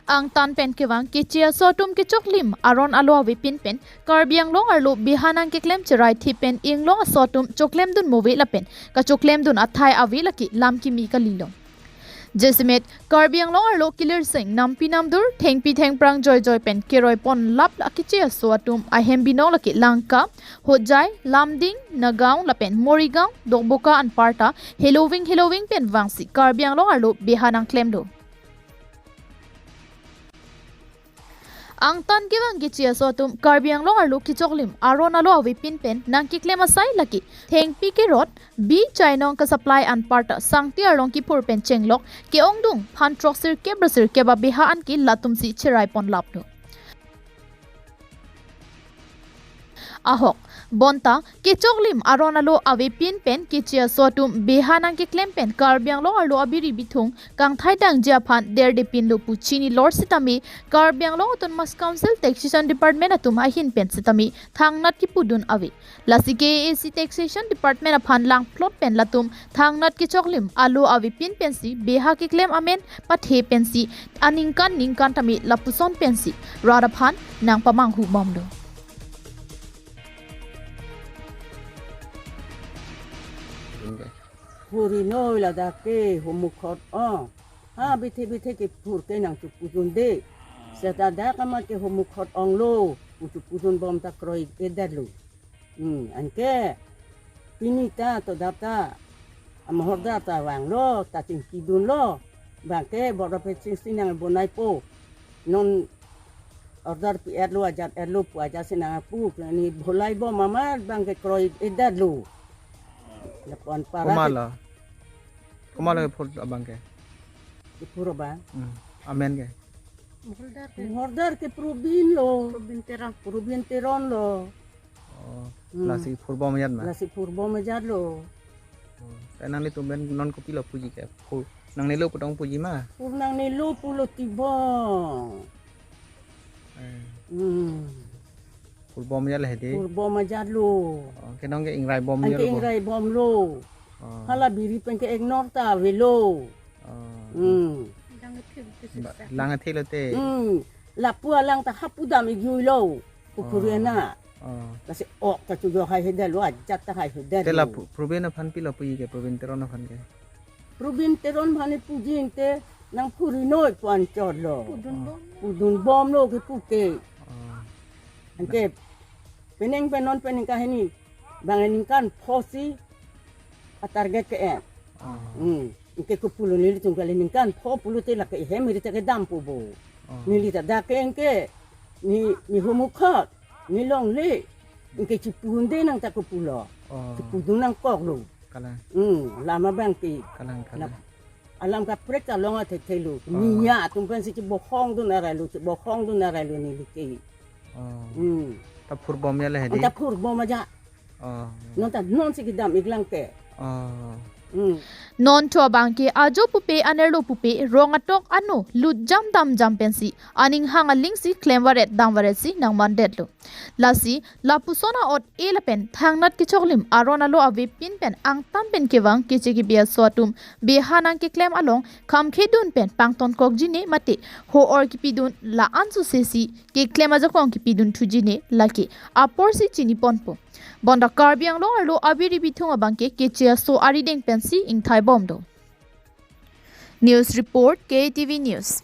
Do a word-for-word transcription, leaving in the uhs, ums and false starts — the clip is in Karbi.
Angtan pen kevang keche aso atum kechoklim aron alo avepin pen Karbi Anglong arlo beha nangkeklem cherai thip pen inglong aso atum choklemdun move lapen kachoklemdun athai ave lake lam kimi kalilo. Jasemet Karbi Anglong arlo kilirsing nampi namdur thengpi thengphrang joijoi pen keroi ponlap la keche aso atum ahem binong lake Lanka, Hojai, Lumding, Nagaon lapen Morigaon, Dokboka anparta heloving heloving pen vangsi Karbi Anglong arlo beha nangklemlo. Angtan kevang keche aso atum Karbi Anglong arlo kechoklim aron alo avepin pen nangkeklem asai lake thengpi kerot, bi chainong kasupply anparta sangti arlong kiphur pen chenglok ke-ongdung phan throksirkep ra sirkep abeha anke latumsi cherai ponlaplo. Ahok, bonta kechoklim aron alo avepin pen keche aso atum beha nangkeklem pen Karbi Anglong arlo abiri bithung kangthai dangji aphan derdepinlo pu chinilor sitame Karbi Anglong Autonomous Council Taxation Department atum ahin pen sitame thangnat kipudun ave. Lasi K A A C Taxation Department aphan langplot pen latum thangnat kechoklim alo avepin pensi beha keklem amen pathe pensi aningkan ningkan tame lapuson pensi rat aphan nangpamanghu bomlo. Phuri noi ladak ke homukhot ong. Ha bithe bithe kephur ke nangchepudunde. Seta dak amat ke homukhot onglo, pu chepudun bom ta kroi-edetlo. Hmm, anke pini ta to dap ta amahorda ta vanglo, ta chingkidunlo. Bangke borok pe chingsi nangbonaipo. Non order pi-etlo, ajat-etlo pu ajatsi nangpu. Ni bholai bom amat bangke kroi-edetlo. Lapu-an para Komat ke lo? Komat lo kephur abang ke? Kephur abang. Hmm. Amen ke? Order ke. Order ke Probin lo. Probin Teron. Probin Teron lo. Oh, Hmm. lasi phur bom ajat ma? Lasi phur bom ajatlo. Oh, te nanglitum pen non kopilo puji ke? Phur nangnelo pu tong puji ma? Phur nangnelo pulo tibong. Eh. Hmm. Phur bom ajat le hedi? Phur bom ajatlo. Oh, ke non ke ingrai bom Anke ajatlo. ingrai bomlo. Oh. Hala biri pen ke ignore ta avelo. Oh. Hmm. Ba-, lang athe lote. Hmm. Lapu alang ta hapu dam-ik juilo. Pukhuri Oh. ana. Oh. Lasi ok ta chujo hai-edetlo, ajat ta hai-edetlo. Te la Pro-, Probin aphan pilo puji ke, Probin Teron aphan ke? Probin Teron aphan puji inte nangphuri noi pu anchotlo. Pudun bom. Pudun bomlo kepu ke. Oh. Anke penang pen non penang kahini. Bang ningkan phosi a-target ke-en. Oh. Hmm. Anke kopulo nelitum kali ningkan pho pulote lake hem ri ta kedampo bo. Oh. Neli ta dak ke anke ni, ni homukhot, ni longle. Anke chepudunde nang ta kopulo. Oh. Chepudun nangkoklo. Kalang. Hmm, lam abang ke. Kalang, kalang. Lap-, alam kaprek ta long athe thelo. Oh. Niya atum pensi chebohongdun aralo, chebohongdun aralo neli ke. Oh. Hmm. Ta phur bom ajat le hedi? Ta phur bom ajat. Oh. Non ta nonsi kedam-ik lang ke. Oh. Hmm. Non thu abang ke ajo pupe anerlo pupe rong atok ano lutjam damjam pensi aning hang alingsi klemvaret damvaretsi nangmandetlo. Lasi lapuson a-ot-e lapen thangnat kechoklim aron alo avepin pen angtan pen kevang keche kebi aso atum beha nangkeklem along khamkhedun pen pangtonkokji ne mate ho-or kipidun la-an susesi keklem ajakong kipidun thuji ne lake aporsi chiniponpo. Bonta Karbi Anglong arlo abiri bithung abang ke keche aso arideng pensi ingthai bomlo. News report, K T V News.